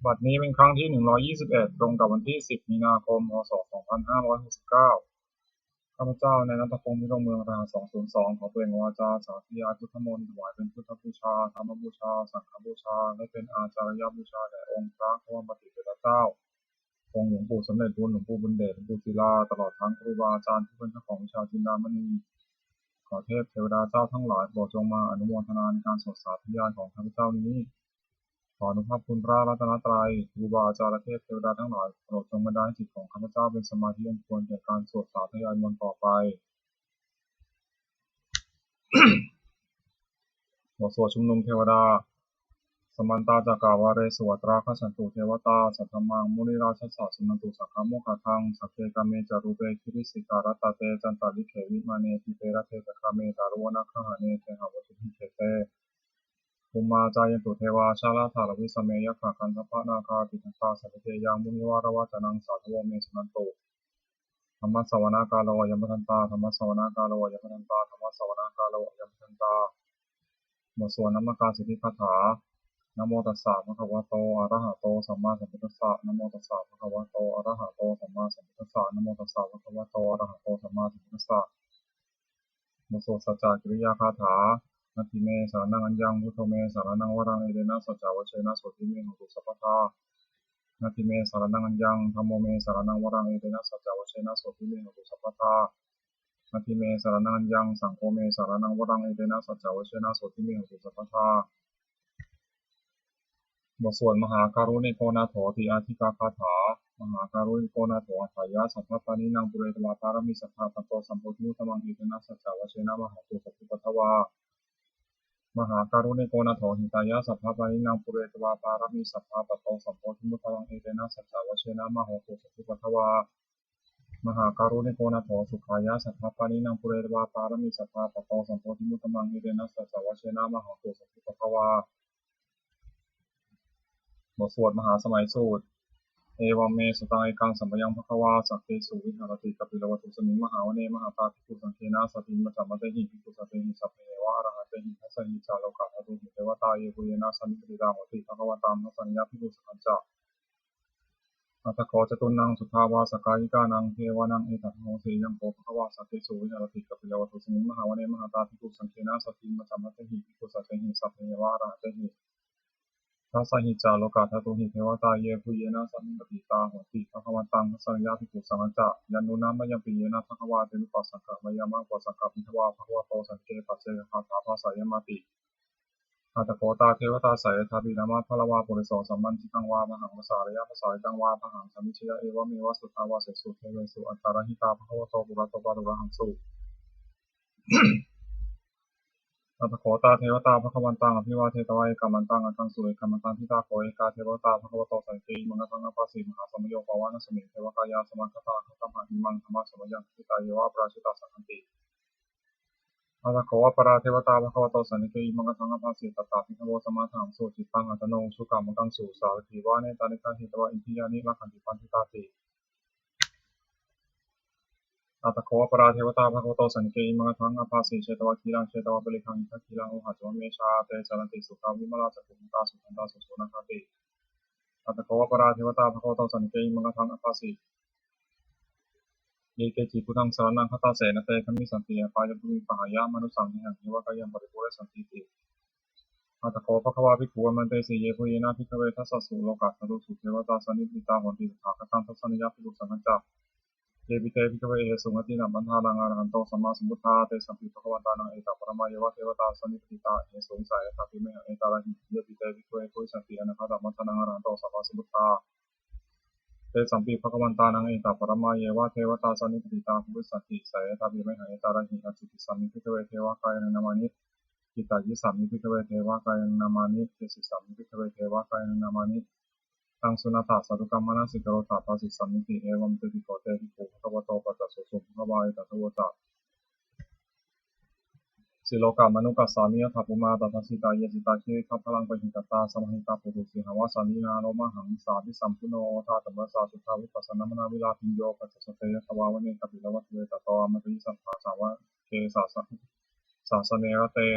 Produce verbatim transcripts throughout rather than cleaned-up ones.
บัดนี้เป็นครั้งที่ หนึ่งร้อยยี่สิบเอ็ด ตรงกับวันที่ สิบ มีนาคม พ.ศ. สองพันห้าร้อยหกสิบเก้า ข้าพเจ้านายณัฐพงษ์ พิรมเมือง รหัส สองศูนย์สอง ขอเปล่งวาจาสาธยายพุทธมนต์ ถวายเป็นพุทธบูชา ธรรมบูชา สังฆบูชา และเป็นอาจาริยบูชาแด่องค์พระผู้มีพระภาคเจ้า องค์หลวงปู่สำเร็จบุญ หลวงปู่บุญเดช หลวงปู่ศิลา ตลอดทั้งครูบาอาจารย์ผู้เป็นเจ้าของวิชาจินดามณี ขอเทพเทวดาเจ้าทั้งหลายโปรดจงมาอนุโมทนาในการสวดสาธยายของข้าพเจ้านี้ ขออนุภาพคุณพระรัตนตรัย ครูบาอาจารย์และเทพเทวดาทั้งหลาย โปรดจงบันดาลให้จิตของข้าพเจ้าเป็นสมาธิอันควรแก่การสวดสาธยายมนต์ต่อไป บทสวดชุมนุมเทวดา Samantā cakkavāḷesu atrāgacchantu devatā, saddhammaṃ munirājassa suṇantu saggamokkhadaṃ. Sagge kāme ca rūpe girisikharataṭe cantalikkhe vimāne, dīpe raṭṭhe ca gāme taruvanagahane gehavatthumhi khette, bhummā cāyantu devā jalathalavisame yakkhagandhabbanāgā, tiṭṭhantā santike yaṃ munivaravacanaṃ sādhavo me suṇantu. Dhammassavanakālo ayam bhadantā. Dhammassavanakālo ayam bhadantā. Dhammassavanakālo ayam bhadantā. บทสวดนมการสิทธิคาถา Namo tassa bhagavato arahato sammāsambuddhassa. Namo tassa bhagavato arahato sammāsambuddhassa. Namo tassa bhagavato arahato sammāsambuddhassa. บทสวดสัจจกิริยาคาถา Natthi me saraṇaṃ aññaṃ, buddho me saraṇaṃ varaṃ, etena saccavajjena sotthi me hotu sabbadā. Natthi me saraṇaṃ aññaṃ, dhammo me saraṇaṃ varaṃ, etena saccavajjena sotthi me hotu sabbadā. Natthi me saraṇaṃ aññaṃ, saṅgho me saraṇaṃ varaṃ, etena saccavajjena sotthi me hotu sabbadā. บทสวดมหาการุณิโกนาโถติอาทิกาคาถา Mahākāruṇiko nātho atthāya sabbapāṇinaṃ, pūretvā pāramī sabbā patto sambodhimuttamaṃ, etena saccavajjena mā hontu sabbupaddavā. Mahākāruṇiko nātho hitāya sabbapāṇinaṃ, pūretvā pāramī sabbā patto sambodhimuttamaṃ, etena saccavajjena mā hontu sabbupaddavā. Mahākāruṇiko nātho sukhāya sabbapāṇinaṃ, pūretvā pāramī sabbā patto sambodhimuttamaṃ, etena saccavajjena mā hontu sabbupaddavā. บทสวดมหาสมัยสูตร Evaṃ me sutaṃ. Ekaṃ samayaṃ bhagavā sakkesu viharati kapilavatthusmiṃ mahāvane mahatā bhikkhusaṅghena saddhiṃ pañcamattehi bhikkhusatehi sabbeheva arahantehi. Dasahi ca lokadhātūhi devatā yebhuyyena sannipatitā honti bhagavantaṃ dassanāya bhikkhusaṅghañca. Atha kho catunnaṃ suddhāvāsakāyikānaṃ devānaṃ etadahosi: Ayaṃ kho bhagavā sakkesu viharati kapilavatthusmiṃ mahāvane mahatā bhikkhusaṅghena saddhiṃ pañcamattehi bhikkhusatehi sabbeheva arahantehi. Dasahi ca lokadhātūhi devatā yebhuyyena sannipatitā honti bhagavantaṃ dassanāya bhikkhusaṅghañca. Yannūna mayampi yena bhagavā tenupasaṅkameyyāma, upasaṅkamitvā bhagavato santike paccekagāthā bhāseyyāmāti. Atha kho tā devatā seyyathāpi nāma balavā puriso sammiñjitaṃ vā bāhaṃ pasāreyya, pasāritaṃ vā bāhaṃ sammiñjeyya, evameva suddhāvāsesu devesu antarahitā bhagavato purato pāturahaṃsu. Atha kho tā devatā bhagavantaṃ abhivādetvā ekamantaṃ aṭṭhaṃsu. Ekamantaṃ ṭhitā kho ekā devatā bhagavato santike imaṃ gāthaṃ abhāsi: Mahāsamayo pavanasmiṃ, devakāyā samāgatā; āgatamha imaṃ dhammasamayaṃ, dakkhitāyeva aparājitasaṅghanti. Atha kho aparā devatā bhagavato santike imaṃ gāthaṃ abhāsi: Tatra bhikkhavo samādahaṃsu, cittaṃ attano ujukamakaṃsu; sārathīva nettāni gahetvā, indriyāni rakkhanti paṇḍitāti. Atha kho aparā devatā bhagavato santike imaṃ gāthaṃ abhāsi: Chetvā khīlaṃ chetvā palighaṃ, indakhīlaṃ ohaccamanejā; te caranti suddhā vimalā, cakkhumatā sudantā susunāgāti. Atha kho aparā devatā bhagavato santike imaṃ gāthaṃ abhāsi: Ye keci buddhaṃ saraṇaṃ gatāse, na te gamissanti apāyabhūmiṃ; pahāya mānusaṃ dehaṃ, devakāyaṃ paripūressantīti. Atha kho bhagavā bhikkhū āmantesi: Yebhuyyena bhikkhave dasasu lokadhātūsu devatā sannipatitā honti tathāgataṃ dassanāya bhikkhusaṅghañca. Yepi te bhikkhave ahesuṃ atītamaddhānaṃ arahanto sammāsambuddhā, tesampi bhagavantānaṃ etaparamāyeva devatā sannipatitā ahesuṃ, seyyathāpi mayhaṃ etarahi. Yepi te bhikkhave bhavissanti anāgatamaddhānaṃ arahanto sammāsambuddhā, tesampi bhagavantānaṃ etaparamāyeva devatā sannipatitā bhavissanti, seyyathāpi mayhaṃ etarahi. Ācikkhissāmi bhikkhave devakāyānaṃ nāmāni, kittayissāmi bhikkhave devakāyānaṃ nāmāni, desissāmi bhikkhave devakāyānaṃ nāmāni, taṃ suṇātha sādhukaṃ manasikarotha bhāsissāmīti. Evaṃ bhanteti kho te bhikkhū bhagavato paccassosuṃ. Bhagavā etadavoca: Silokamanukassāmi, yattha bhummā tadassitā; ye sitā girigabbharaṃ, pahitattā samāhitā. Puthū sīhāva sallīnā, lomahaṃsābhisambhuno; odātamanasā suddhā, vippasannamanāvilā. Bhiyyo pañcasate ñatvā, vane kāpilavatthave; tato āmantayi satthā, sāvake sāsa- sāsane rate.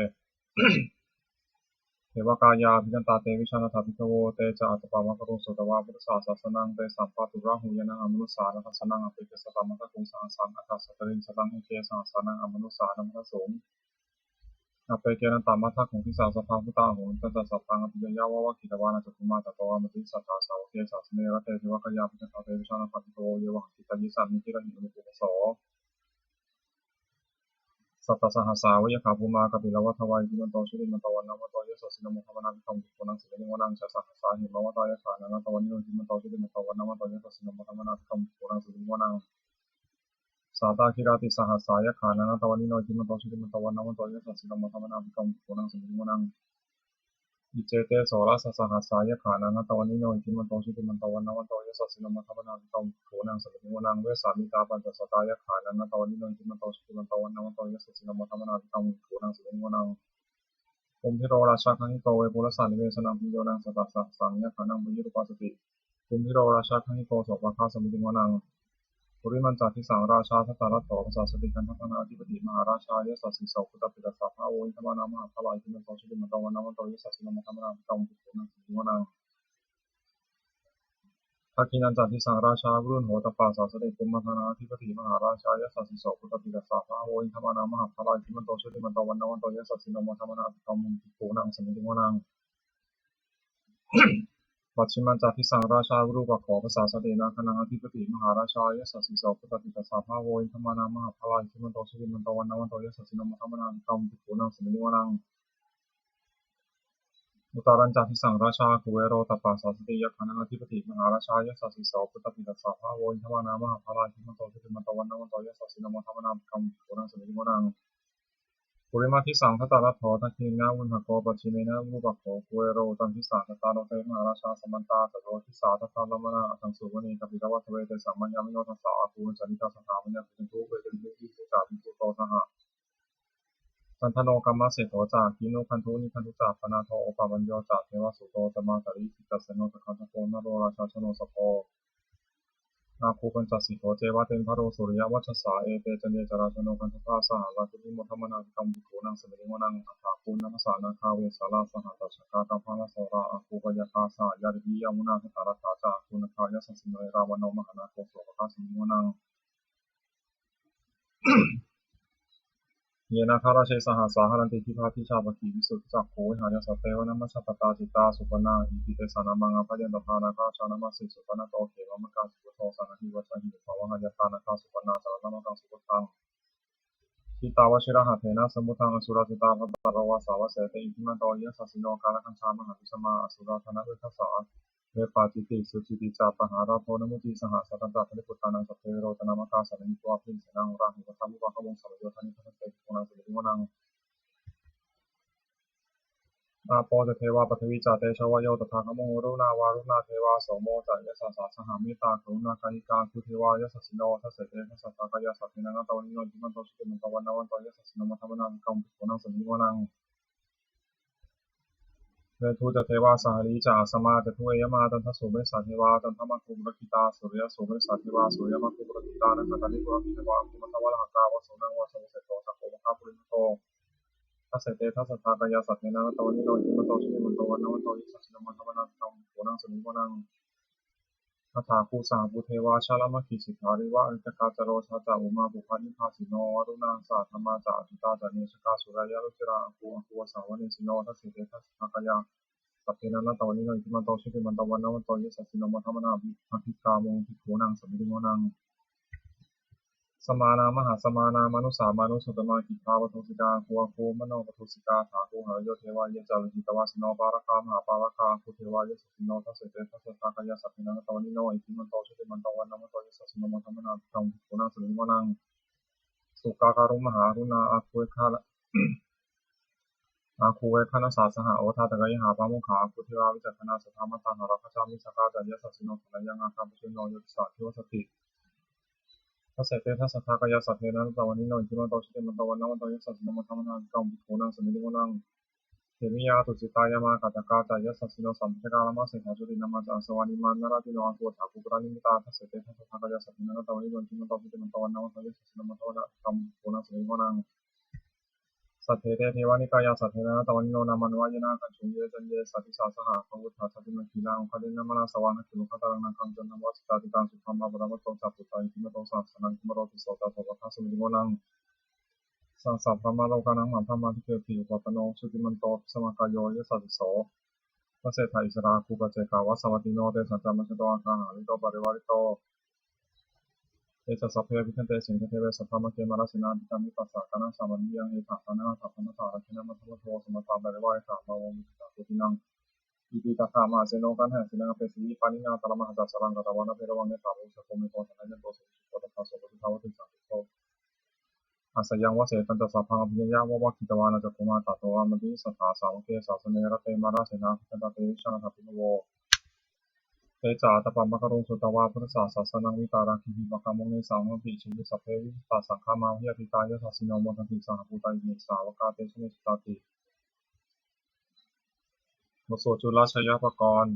Te devakāyā abhikkantā, te vijānātha bhikkhavo. Te ca ātappamakaruṃ sutvā buddhassa sāsanaṃ, tesampāturahu ñāṇaṃ amanussāna dassanaṃ. Appeke satamaddakkhuṃ, sahassaṃ atha sattariṃ; sataṃ eke sahassānaṃ, amanussānamaddasuṃ. Appekenantamaddakkhuṃ, disā sabbā phuṭā ahuṃ. Tañca sabbaṃ abhiññāya, vavakkhitvāna cakkhumā; tato āmantayi satthā, sāvake sāsane rate. Devakāyā abhikkantā, te vijānātha bhikkhavo; ye vohaṃ kittayissāmi, girāhi anupubbaso. Sattasahassā va yakkhā, bhummā kāpilavatthavā; iddhimanto jutimanto, vaṇṇavanto yasassino; modamānā abhikkāmuṃ, bhikkhūnaṃ samitiṃ vanaṃ. Chasahassā hemavatā, yakkhā nānattavaṇṇino; iddhimanto jutimanto, vaṇṇavanto yasassino; modamānā abhikkāmuṃ, bhikkhūnaṃ samitiṃ vanaṃ. Sātāgirā tisahassā, yakkhā nānattavaṇṇino; iddhimanto jutimanto, vaṇṇavanto yasassino; modamānā abhikkāmuṃ, bhikkhūnaṃ samitiṃ vanaṃ. Iccete soḷasasahassā, yakkhā nānattavaṇṇino; iddhimanto jutimanto, vaṇṇavanto yasassino; modamānā abhikkāmuṃ, bhikkhūnaṃ samitiṃ vanaṃ. Vessāmittā pañcasatā, yakkhā nānattavaṇṇino; iddhimanto jutimanto, vaṇṇavanto yasassino; modamānā abhikkāmuṃ, bhikkhūnaṃ samitiṃ vanaṃ. Kumbhīro rājagahiko, vepullassa nivesanaṃ; bhiyyo naṃ satasahassaṃ, yakkhānaṃ payirupāsati; kumbhīro rājagahiko, sopāga samitiṃ vanaṃ. Purimañca disaṃ rājā, dhataraṭṭho pasāsati; gandhabbānaṃ ādhipati, mahārājā yasassi so. Puttāpi tassa bahavo, indanāmā mahabbalā; iddhimanto jutimanto, vaṇṇavanto yasassino; modamānā abhikkāmuṃ, bhikkhūnaṃ samitiṃ vanaṃ. Dakkhiṇañca disaṃ rājā, virūḷho tappasāsati; kumbhaṇḍānaṃ ādhipati, mahārājā yasassi so. Puttāpi tassa bahavo, indanāmā mahabbalā; iddhimanto jutimanto, vaṇṇavanto yasassino; modamānā abhikkāmuṃ, bhikkhūnaṃ samitiṃ vanaṃ. Pacchimañca disaṃ rājā, virūpakkho pasāsati; nāgānaṃ ādhipati, mahārājā yasassi so. Puttāpi tassa bahavo, indanāmā mahabbalā; iddhimanto jutimanto, vaṇṇavanto yasassino; modamānā abhikkāmuṃ, bhikkhūnaṃ samitiṃ vanaṃ. Uttarañca disaṃ rājā, kuvero tappasāsati; yakkhānaṃ ādhipati, mahārājā yasassi so. Puttāpi tassa bahavo, indanāmā mahabbalā; iddhimanto jutimanto, vaṇṇavanto yasassino; modamānā abhikkāmuṃ, bhikkhūnaṃ samitiṃ vanaṃ. Purimaṃ disaṃ dhataraṭṭho, dakkhiṇena virūḷhako; pacchimena virūpakkho, kuvero uttaraṃ disaṃ. Cattāro te mahārājā, samantā caturo disā; daddallamānā aṭṭhaṃsu, vane kāpilavatthave. Tesaṃ māyāvino dāsā, āgū vañcanikā saṭhā; māyā kuṭeṇḍu veṭeṇḍu, viṭū ca viṭuṭo saha. Candano kāmaseṭṭho ca, kinnughaṇḍu nighaṇḍu ca; panādo opamañño ca, devasūto ca mātali. Cittaseno ca gandhabbo, naḷo rājā janosabho; āgū pañcasikho ceva, timbarū suriyavacchasā. Ete caññe ca rājāno, gandhabbā saha rājubhi; modamānā abhikkāmuṃ, bhikkhūnaṃ samitiṃ vanaṃ. Athāgū nābhasā nāgā, vesālā saha tacchakā; kambalassatarā āgū, pāyāgā saha ñātibhi. Yāmunā dhataraṭṭhā ca, āgū nāgā yasassino; erāvaṇo mahānāgo, sopāga samitiṃ vanaṃ. Ye nāgarāje sahasā, haranti dibbā dijā pakkhi; visuddhacakkhū vehāyasā, te vanamajjhapattā; citrā supaṇṇā iti tesa nāmaṃ. Abhayantadā nāgarājānamāsi, supaṇṇato khemamakāsi buddho; saṇhāhi vācāhi upavhayantā, nāgā supaṇṇā saraṇamakaṃsu buddhaṃ. Jitā vajirahatthena, samuddaṃ asurā sitā; bhātaro vāsavassete, iddhimanto yasassino; kālakañjā mahābhismā, asurā dānaveghasā. Vepacitti sucitti ca, pahārādo namucī saha; satañca baliputtānaṃ, sabbe verocanāmakā; sannayhitvā baliṃ senaṃ, rāhubhaddamupāgamuṃ. Samayodāni bhaddante, bhikkhūnaṃ samitiṃ vanaṃ. Āpo ca devā paṭhavī ca, tejo vāyo tadāgamuṃ; varuṇā vāruṇā devā, somo ca yasasā saha. Mettākaruṇākāyikā, āgū devā yasassino; dasete dasadhā kāyā, sabbe nānattavaṇṇino; iddhimanto jutimanto, vaṇṇavanto yasassino; modamānā abhikkāmuṃ, bhikkhūnaṃ samitiṃ vanaṃ. Veṇḍū ca devā sahalī ca, asamā ca duve yamā; candassūpanisā devā, candamāgū purakkhitā; suriyassūpanisā devā, suriyamāgū purakkhitā; nakkhattāni purakkhitvā, āgū mandavalāhakā; vasūnaṃ vāsavo seṭṭho, cakkhumā raja purindado. Dasete dasadhā kāyā, sabbe nānattavaṇṇino; iddhimanto jutimanto, vaṇṇavanto yasassino; modamānā abhikkāmuṃ, bhikkhūnaṃ samitiṃ vanaṃ. Athāgū sahabhū devā, jalamaggisikhāriva; ariṭṭhakā ca rojā ca, ummāpupphanibhāsino. Varuṇā sahadhammā ca, accutā ca anejakā; sūleyyarucirā āgū, āgū vāsavanesino. Dasete dasadhā kāyā, sabbe nānattavaṇṇino; iddhimanto jutimanto, vaṇṇavanto yasassino; modamānā abhikkāmuṃ, bhikkhūnaṃ samitiṃ vanaṃ. Samānā mahāsamānā, mānusā mānusuttamā; khiḍḍāpadūsikā āgū, āgū manopadūsikā. Athāgū harayo devā, ye ca lohitavāsino; pāragā mahāpāragā, āgū devā yasassino. Dasete dasadhā kāyā, sabbe nānattavaṇṇino; iddhimanto jutimanto, vaṇṇavanto yasassino; modamānā abhikkāmuṃ, bhikkhūnaṃ samitiṃ vanaṃ. Sukkā karumhā aruṇā, āgū vegha āgū veghanasā saha. Odātagayhā pāmokkhā, āgū devā vicakkhaṇā; sadāmattā hāragajā, missakā ca yasassino. Thanayaṃ āgā pajjunno, yo disā abhivassati. Dasete dasadhā kāyā, sabbe nānattavaṇṇino; iddhimanto jutimanto, vaṇṇavanto yasassino; modamānā abhikkāmuṃ, bhikkhūnaṃ samitiṃ vanaṃ. Khemiyā tusitā yāmā, kaṭṭhakā ca yasassino; lamabhikkāmā seṭṭhā, jotināmā ca āsavā. Nimmānaratino āgū, athāgū paranimmitā. Dasete dasadhā kāyā, sabbe nānattavaṇṇino; iddhimanto jutimanto, vaṇṇavanto yasassino; modamānā abhikkāmuṃ, bhikkhūnaṃ samitiṃ vanaṃ. saṭṭhete devanikāyā saṭṭhena naṭṭhavaṇṇino nāmanvayena āgañchuṃ ye caññe sadisā saha. Pavutthajātimakkhilaṃ oghatiṇṇamanāsavaṃ dakkhemoghataraṃ nāgaṃ candaṃva sutāṭitāṃ subrahmā paramatto ca puttā iddhimato saha sanaṅkumāro tisso ca sopāga sumantimona saha brahmalokānaṃ mahābrahmābhitiṭṭhati. Upapanno jutimanto bhismākāyo yasassi so. Dasettha issarā āgū paccekavasavattino tesañca majjhato āgā hārito parivārito. Te ca sabbe abhikkante sainde deve sabrahmake mārasenā abhikkāmi passa kaṇhassa mandiyaṃ. Etha sannayhitvā bhaddantā rāgena bandhamatthu vo samantā parivāretha mā vo muñcittha sotthinnaṃ. Iti tattha mahāseno kaṇhasenaṃ apesayi pāṇinā talamāhacca saraṃ katvāna bheravaṃ yathā pāvussako megho thanayanto savijjuko tadā so paccudāvatti saṅkuddho asayaṃvase. Tañca sabbaṃ abhiññāya vavakkhitvāna cakkhumā tato āmantayi satthā sāvake sāsane rate. Mārasenā abhikkantā te vijānātha bhikkhavo. Te ca ātappamakaruṃ sutvā buddhassa sāsanaṃ vītarāgehi pakkāmuṃ nesaṃ vahanti. Jayanti sabbe vijitasaṅgāmā bhayātītā yasassino modanti saha bhūtā ye sāvakā te janesutāti. บทสวดจุลชัยปกรณ์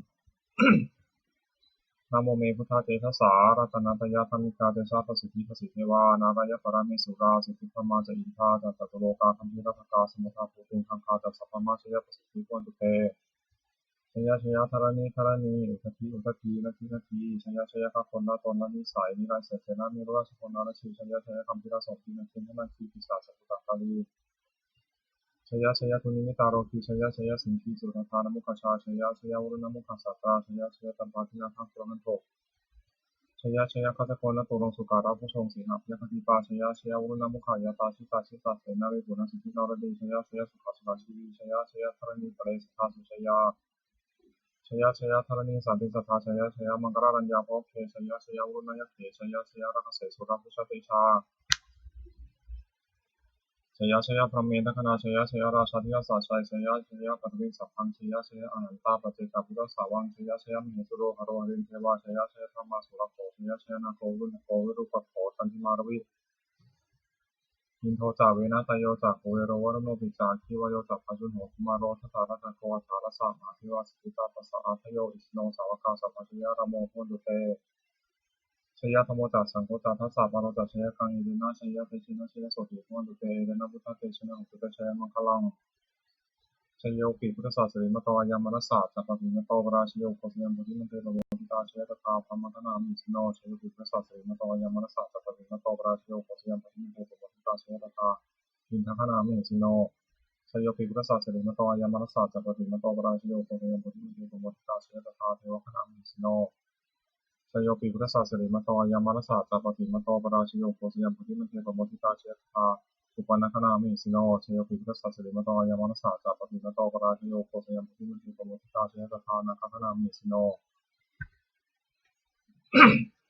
Namo me buddhatejasā ratanattayadhammikā tejapasiddhi pasīdevā nārāyaparamesurā siddhibrahmā ca indā ca catulokā gambhīrakkhakā samuddā bhūtuṃ gaṅgā ca sabrahmā jayapasiddhi bhavantu te. Jaya jaya dharaṇi dharaṇī udadhi udadhī nadi nadī jaya jaya gaganatalatalanisai nirayasayasena merurājabalanarajī jaya jaya gambhīrasombhī nāgī nāgī pisāca bhūtakālī jaya jaya dunnimittarogī jaya jaya siṅgīsuddhādānamukhajā jaya jaya varuṇṇamukhasātrā jaya jaya dāvaggicakkamasanāgamanto jaya jaya gajagannaturaṅgasukarabhujaṅgasīhabyagghadīpā jaya jaya varuṇṇamukhayātrā jita jita senārī puna siddhi naradī jaya jaya sukhā sukhā jīvī jaya jaya dharaṇītale sadā sujayā jaya jaya dharaṇī santin sadā jaya jaya maṅkararājayakkhe jaya jaya varuṇṇayakkhe jaya jaya rakkhase surabhujatejā jaya jaya brahmendagaṇā jaya jaya rājādhirājasājjaya jaya paṭhaviṃ sabbaṃ jaya jaya arahantā paccekabuddhasāvaṃ jaya jaya mahesuro haro harindevā jaya jaya brahmā surakkho jaya jaya nāgo virūḷhako virūpakkho candimā ravi indo ca venateyyo ca kuvero varuṇopi ca aggi vāyo ca pājuṇho kumāro dhataraṭṭhako aṭṭhārasa mahādevā siddhitāpasa-ādayo isino sāvakā sabbā jaya rāmo bhavantu te. Jaya dhammo ca saṅgho ca dasapālo ca jayakaṃ etena jayatejena jayasotthī bhavantu te. Etena buddhatejena hotu te jayamaṅgalaṃ. Jayopi buddhassa sirīmato ayaṃ mārassa ca pāpimato parājayo ugghosayuṃ bodhimaṇḍe pamoditā jaya tadā brahmagaṇā mahesino. Jayopi buddhassa sirīmato ayaṃ mārassa ca pāpimato parājayo ugghosayuṃ bodhimaṇḍe pamoditā jaya tadā indagaṇā mahesino. Jayopi buddhassa sirīmato ayaṃ mārassa ca pāpimato parājayo ugghosayuṃ bodhimaṇḍe pamoditā jaya tadā devagaṇā mahesino. Jayopi buddhassa sirīmato ayaṃ mārassa ca pāpimato parājayo ugghosayuṃ bodhimaṇḍe pamoditā jaya tadā supaṇṇagaṇā mahesino. Jayopi buddhassa sirīmato ayaṃ mārassa ca pāpimato parājayo ugghosayuṃ bodhimaṇḍe pamoditā jaya tadā nāgagaṇā mahesino.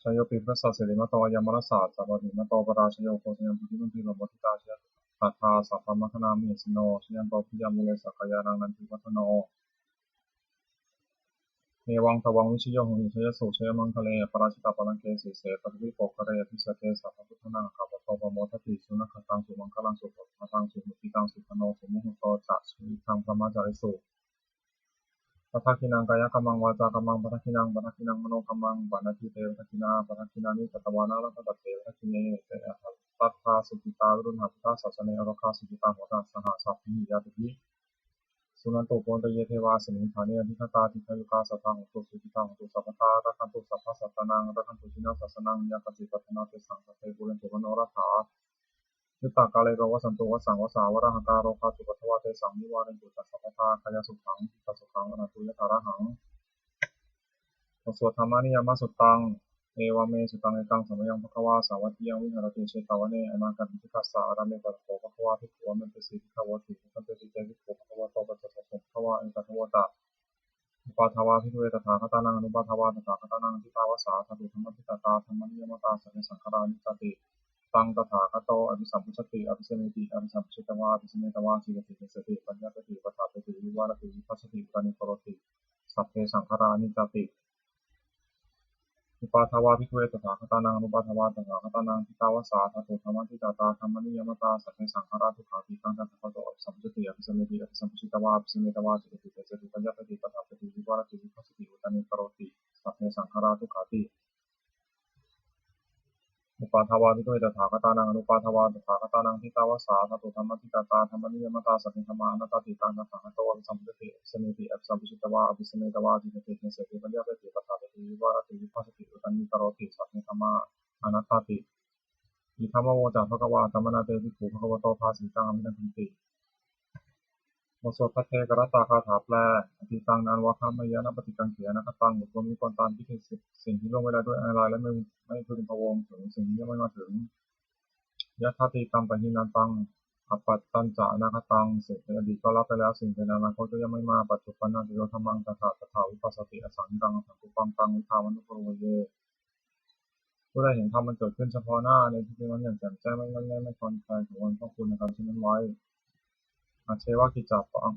Jayopi buddhassa sirīmato ayaṃ mārassa ca pāpimato parājayo ugghosayuṃ bodhimaṇḍe pamoditā jaya tadā sabrahmagaṇā mahesino. Jayanto bodhiyā mūle sakyānaṃ nandivaḍḍhano evaṃ tvaṃ vijayo hohi jayassu jayamaṅgale. Aparājitapallaṅke sīse paṭhavipokkhare abhiseke sabbabuddhānaṃ aggappatto pamodati. Sunakkhattaṃ sumaṅgalaṃ supabhātaṃ suhuṭṭhitaṃ sukhaṇo sumuhutto ca suyiṭṭhaṃ brahmacārisu. Padakkhiṇaṃ kāyakammaṃ vācākammaṃ padakkhiṇaṃ padakkhiṇaṃ manokammaṃ paṇidhī te padakkhiṇā. Padakkhiṇāni katvāna labhantatthe padakkhiṇe. Te atthaladdhā sukhitā viruḷhā buddhasāsane arogā sukhitā hotha saha sabbehi ñātibhi. Suṇantu bhonto ye devā asmiṃ ṭhāne adhigatā dīghāyukā sadā hontu sukhitā hontu sabbadā rakkhantu sabbasattānaṃ rakkhantu jinasāsanaṃ yā kāci patthanā tesaṃ sabbe pūrentu manorathā. Yuttakāle pavassantu vassaṃ vassā valāhakā rogā cupaddavā tesaṃ nivārentu ca sabbadā kāyasukhaṃ cittasukhaṃ arahantu yathārahaṃ. บทสวด Dhammaniyāmasuttaṃ. Evaṃ me sutaṃ ekaṃ samayaṃ bhagavā sāvatthiyaṃ viharati jetavane anāthapiṇḍikassa ārāme. Tatra kho bhagavā bhikkhū āmantesi bhikkhavoti. Bhadanteti te bhikkhū bhagavato paccassosuṃ. Bhagavā etadavoca. Uppādā vā bhikkhave tathāgatānaṃ anuppādā vā tathāgatānaṃ ṭhitāva sā dhātu dhammaṭṭhitatā dhammaniyāmatā sabbe saṅkhārā aniccāti. Taṃ tathāgato abhisambujjhati abhisameti abhisambujjhitvā abhisametvā sīlati deseti paññapeti upaṭṭhapeti vivarati vibhajati uttānīkaroti sabbe saṅkhārā aniccāti. Uppādā vā bhikkhave tathāgatānaṃ anuppādā vā tathāgatānaṃ ṭhitāva sā dhātu dhammaṭṭhitatā dhammaniyāmatā sabbe saṅkhārā dukkhāti. Taṃ tathāgato abhisambujjhati abhisameti abhisambujjhitvā abhisametvā sīlati deseti paññapeti upaṭṭhapeti vivarati vibhajati uttānīkaroti sabbe saṅkhārā dukkhāti. uppādā vā bhikkhave tathāgatānaṃ anuppādā vā tathāgatānaṃ, ṭhitā va sā dhātu dhammaṭṭhitatā dhammaniyāmatā, sabbe dhammā anattāti. Taṃ tathāgato abhisambujjhati abhisameti, abhisambujjhitvā abhisametvā ācikkhati deseti paññapeti paṭṭhapeti vivarati vibhajati uttānīkaroti: sabbe dhammā anattāti. Idamavoca bhagavā. Attamanā te bhikkhū bhagavato bhāsitaṃ abhinandunti. Bทสวดภัทเทกรัตตคาถาแปล Atītaṃ nānvāgameyya, nappaṭikaṅkhe anāgataṃ. บทความนี้ควรตามคิดถึงสิ่งที่ล่วงไปแล้วด้วยอาลัย และไม่ไม่พึงพะวงถึงสิ่งที่ยังไม่มาถึง Yadatītaṃ pahīnantaṃ, appattañca anāgataṃ. สิ่งเป็นอดีตก็ละไปแล้ว สิ่งเป็นอนาคตก็ยังไม่มา Paccuppannañca yo dhammaṃ, tattha tattha vipassati, asaṃhiraṃ asaṅkuppaṃ, taṃ viddhā manubrūhaye. ผู้ใดเห็นธรรมมันเกิดขึ้นเฉพาะหน้าในที่นั้นอย่างแจ่มแจ้ง ไม่ง่อนแง่นไม่คลอนแคลน ของวันพระคุณนะครับเช่นนั้นไว้ Ajjeva kiccamātappaṃ,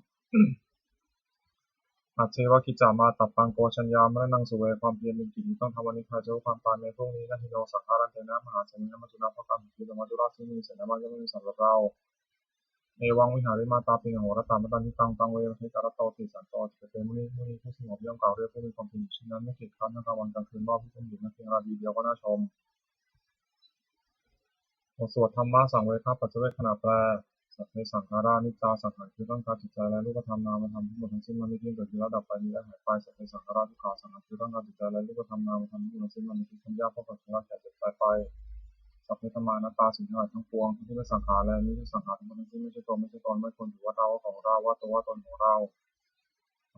ajjeva kiccamātappaṃ, ko jaññā maraṇaṃ suve. ความเพียรเป็นกิจที่ต้องทำวันนี้ ใครจะรู้ความตายในพรุ่งนี้ Na hi no saṅgarantena, mahāsenena maccunā. เพราะการผัดเพี้ยนต่อมัจจุราชซึ่งมีเสนามาก ย่อมไม่มีสำหรับเรา Evaṃ vihārimātāpiṃ, ahorattamatanditaṃ, taṃ ve bhaddekarattoti, santo ācikkhate muni. มุนีผู้สงบย่อมกล่าวเรียกผู้มีความเพียรอยู่เช่นนั้น ไม่เกียจคร้านทั้งกลางวันกลางคืน ว่าผู้เพียรอยู่นั้นเพียงราตรีเดียวก็น่าชม บทสวดธรรมสังเวคปัจจเวกขณะแปล Sabbe saṅkhārā aniccā. สังขารคือร่างกายจิตใจและรูปธรรมนามธรรมทั้งหมดทั้งสิ้น มันไม่เที่ยง เกิดขึ้นแล้วดับไป มีและหายไป Sabbe saṅkhārā dukkhā. สังขารคือร่างกายจิตใจและรูปธรรมนามธรรมทั้งหมดทั้งสิ้น มันเป็นทุกข์ทนยาก เพราะเกิดขึ้นแล้วแก่เจ็บตายไป Sabbe dhammā anattā. สิ่งทั้งหลายทั้งปวง ทั้งที่เป็นสังขารและไม่ใช่สังขาร ทั้งหมดทั้งสิ้น ไม่ใช่ตัวไม่ใช่ตน ไม่ควรถือว่าเราว่าของเรา ว่าตัวว่าตนของเรา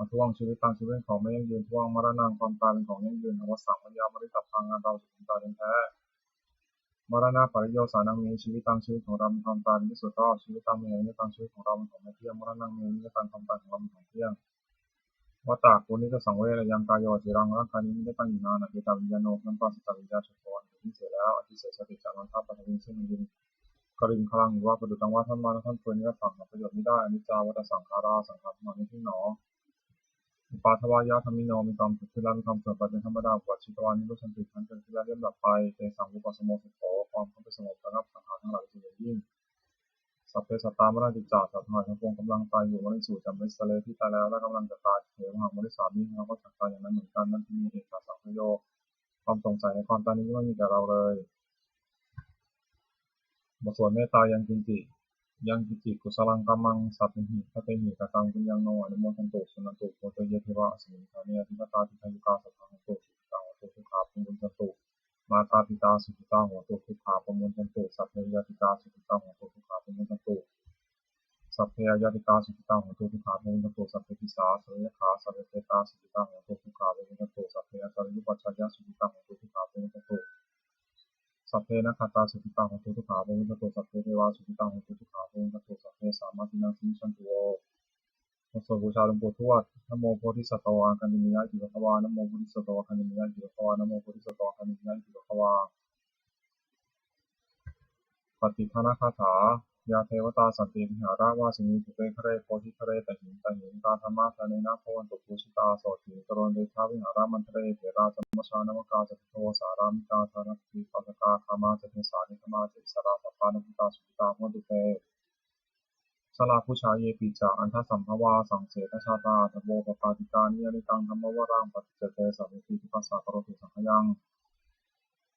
Adhuvaṃ jīvitaṃ. ชีวิตเป็นของไม่ยั่งยืน Dhuvaṃ maraṇaṃ. ความตายเป็นของยั่งยืน Avassaṃ mayā maritabbaṃ. อันเราจะพึงตายเป็นแท้ Maraṇapariyosānaṃ me jīvitaṃ. ชีวิตของเรามีความตายเป็นที่สุดรอบ Jīvitaṃ me aniyataṃ. ชีวิตของเราเป็นของไม่เที่ยง Maraṇaṃ me aniyataṃ. ความตายของเราเป็นของเที่ยง Vata ko nidasaṃ ve. ยัง kāyo aciraṃ arakkhaṃ. นี้มิได้ตั้งอยู่นาน Atītaviññāṇo. ครั้นปราศจากวิญญาณ Jato. อันเป็นที่เสียแล้ว Adhisessati. จักนอนทับ paṭhaviṃ. ซึ่งแผ่นดิน Kaliṅgaraṃ iva. ประดุจดังว่าท่อนไม้และท่อนฟืน Niratthaṃ. หาประโยชน์มิได้ Aniccā vata saṅkhārā. สังขารทั้งหลายไม่เที่ยงหนอ Uppādavayadhammino. มีความเกิดขึ้นแล้วมีความเสื่อมไปเป็นธรรมดา Uppajjitvā nirujjhanti. ครั้นเกิดขึ้นแล้วย่อมดับไป Tesaṃ vūpasamo sukho. ความเข้าไปสงบระงับสังขารทั้งหลายเป็นสุขอย่างยิ่ง Sabbe sattā maranti ca. สัตว์ทั้งหลายทั้งปวงกำลังตายอยู่ Mariṃsu ca marissare. ที่ตายแล้วและกำลังจะตาย Tathevāhaṃ marissāmi. เราก็จักตายอย่างนั้นเหมือนกัน Natthi me ettha saṃsayo. ความสงสัยในความตายนี้ไม่มีแก่เราเลย บทสวดเมตตา Yaṅkiñci, yaṅkiñci kusalaṃ kammaṃ sabbehi katehi kataṃ puññaṃ no anumodantu, suṇantu bhonto ye devā asmiṃ ṭhāne adhigatā dīghāyukā sadā hontu, sukhitā hontu, dukkhā pamuñcantu. Mātāpitā sukhitā hontu, dukkhā pamuñcantu. Sabbe ñātikā sukhitā hontu, dukkhā pamuñcantu. Sabbe aññātikā sukhitā hontu, dukkhā pamuñcantu. Sabbe pisā, sabbe yakkhā, sabbe petā sukhitā hontu, dukkhā pamuñcantu. Sabbe ācariyupajjhāyā sukhitā hontu, dukkhā pamuñcantu. Sabbe nakkhattā sukhitā hontu, dukkhā pamuñcantu. Sabbe devā sukhitā hontu, dukkhā pamuñcantu. Sabbe sampattīnaṃ samijjhantu vo. บทสวดบูชาหลวงปู่ทวด Namo bodhisatto āgantimāya iti bhagavā. Namo bodhisatto āgantimāya iti bhagavā. Namo bodhisatto āgantimāya iti bhagavā. Pattidānagāthā. Yā devatā santi vihāravāsinī, thūpe ghare bodhighare tahiṃ tahiṃ, tā dhammadānena bhavantu pūjitā, sotthiṃ karontedha vihāramaṇḍale. Therā ca majjhā navakā ca bhikkhavo, sārāmikā dānapatī upāsakā, gāmā ca desā nigamā ca issarā, sappāṇabhūtā sukhitā bhavantu te. Jalābujā yepi ca aṇḍasambhavā, saṃsedajātā athavopapātikā, niyyānikaṃ dhammavaraṃ paṭicca te, sabbepi dukkhassa karontu saṅkhayaṃ.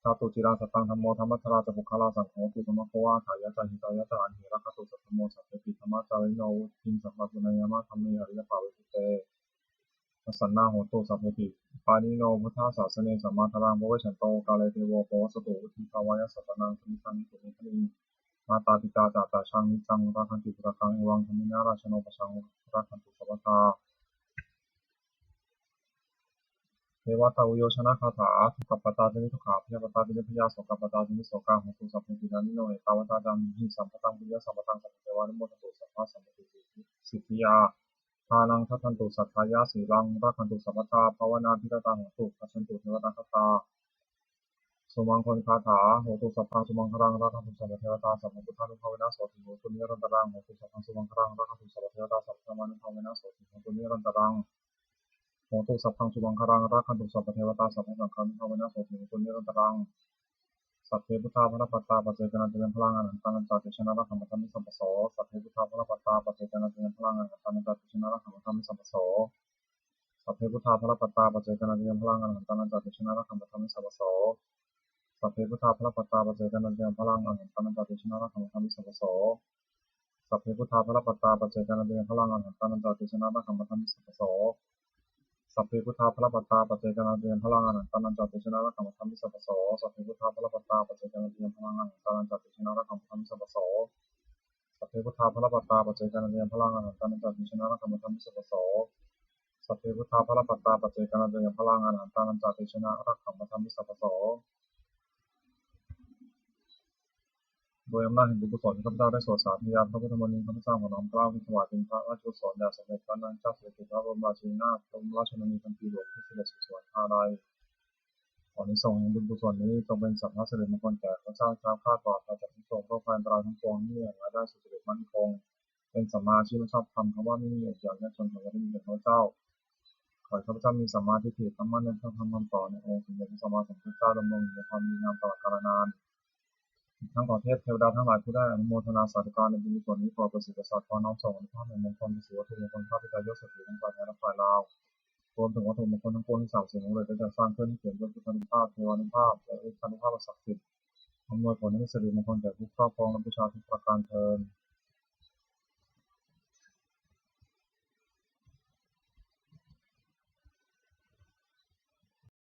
Ṭhātu ciraṃ sataṃ dhammo, dhammaddharā ca puggalā, saṅgho hotu samaggo va, atthāya ca hitāya ca. Amhe rakkhatu saddhammo, sabbepi dhammacārino, vuḍḍhiṃ sampāpuṇeyyāma, dhamme ariyappavedite. Pasannā hontu sabbepi, pāṇino buddhasāsane, sammā dhāraṃ pavecchanto, kāle devo pavassatu, vuḍḍhibhāvāya sattānaṃ, samiddhaṃ netu medaniṃ. Mātā pitā ca atrajaṃ, niccaṃ rakkhanti puttakaṃ, evaṃ dhammena rājāno, pajaṃ rakkhantu sabbadā. Devatāuyyojanagāthā. Dukkhappattā ca niddukkhā, bhayappattā ca nibbhayā, sokappattā ca nissokā, hontu sabbepi pāṇino. Ettāvatā ca amhehi, sambhataṃ puññasampadaṃ, sabbe devānumodantu, sabbasampattisiddhiyā. Dānaṃ dadantu saddhāya, sīlaṃ rakkhantu sabbadā, bhāvanābhiratā hontu, gacchantu devatāgatā. Sumaṅgalagāthā. Hotu sabbaṃ sumaṅgalaṃ, rakkhantu sabbadevatā, sabbabuddhānubhāvena, sotthī hontu nirantaraṃ. Hotu sabbaṃ sumaṅgalaṃ, rakkhantu sabbadevatā, sabbadhammānubhāvena, sotthī hontu nirantaraṃ. Hotu sabbaṃ sumaṅgalaṃ, rakkhantu sabbadevatā, sabbasaṅghānubhāvena, sotthī hontu nirantaraṃ. Sabbe buddhā balappattā, paccekānañca yaṃ balaṃ, arahantānañca tejena, rakkhaṃ bandhāmi sabbaso. Sabbe buddhā balappattā, paccekānañca yaṃ balaṃ, arahantānañca tejena, rakkhaṃ bandhāmi sabbaso. Sabbe buddhā balappattā, paccekānañca yaṃ balaṃ, arahantānañca tejena, rakkhaṃ bandhāmi sabbaso. Sabbe buddhā balappattā paccekānañca yaṃ balaṃ arahantānañca tejena rakkhaṃ bandhāmi sabbaso. Sabbe buddhā balappattā paccekānañca yaṃ balaṃ arahantānañca tejena rakkhaṃ bandhāmi sabbaso. Sabbe buddhā balappattā paccekānañca yaṃ balaṃ arahantānañca tejena rakkhaṃ bandhāmi sabbaso. Sabbe buddhā balappattā paccekānañca yaṃ balaṃ arahantānañca tejena rakkhaṃ bandhāmi sabbaso. Sabbe buddhā balappattā paccekānañca yaṃ balaṃ arahantānañca tejena rakkhaṃ bandhāmi sabbaso. Sabbe buddhā balappattā paccekānañca yaṃ balaṃ arahantānañca tejena rakkhaṃ bandhāmi sabbaso. ด้วยอำนาจแห่งบุญกุศลที่ข้าพเจ้าได้สวดสาธยายพระพุทธมนต์นี้ ข้าพเจ้าขอน้อมเกล้าถวายเป็นพระราชกุศลแด่สมเด็จพระนางเจ้าสิริกิติ์ พระบรมราชินีนาถ พระบรมราชชนนีพันปีหลวงที่เสด็จสู่สวรรคาลัย ขออานิสงส์แห่งบุญกุศลนี้จงเป็นสัพพะสิริมงคลแก่ข้าพเจ้า แคล้วคลาดปลอดภัยจากทุกข์โศกโรคภัยอันตรายทั้งปวง มีอายุได้สุขสวัสดิ์มั่นคง เป็นสัมมาอาชีพชอบธรรม คำว่าไม่มีหยุดหย่อนยากจนของญาติมิตรข้าพเจ้า ขอให้ข้าพเจ้ามีสัมมาทิฏฐิ ตั้งมั่นในพระธรรมคำสอนในองค์สมเด็จพระสัมมาสัมพุทธเจ้า ดำรงอยู่ในความดีงามตลอดกาลนาน อีกทั้งขอเทพเทวดาทั้งหลายผู้ได้อนุโมทนาสาธุการในบุญกุศลนี้ โปรดประสิทธิ์ประสาทพรน้อมส่งอานุภาพแห่งมงคลไปสู่วัตถุมงคลพระพิไทยยศเสถียรทั้งฝ่ายไทยและฝ่ายลาว รวมถึงวัตถุมงคลทั้งปวงที่สามสิ่งสำเร็จได้จัดสร้างขึ้น เปี่ยมด้วยพุทธานุภาพ เทวานุภาพ และฤทธานุภาพอันศักดิ์สิทธิ์ อำนวยผลให้เป็นสิริมงคลแก่ผู้ครอบครองและบูชาทุกประการเทอญ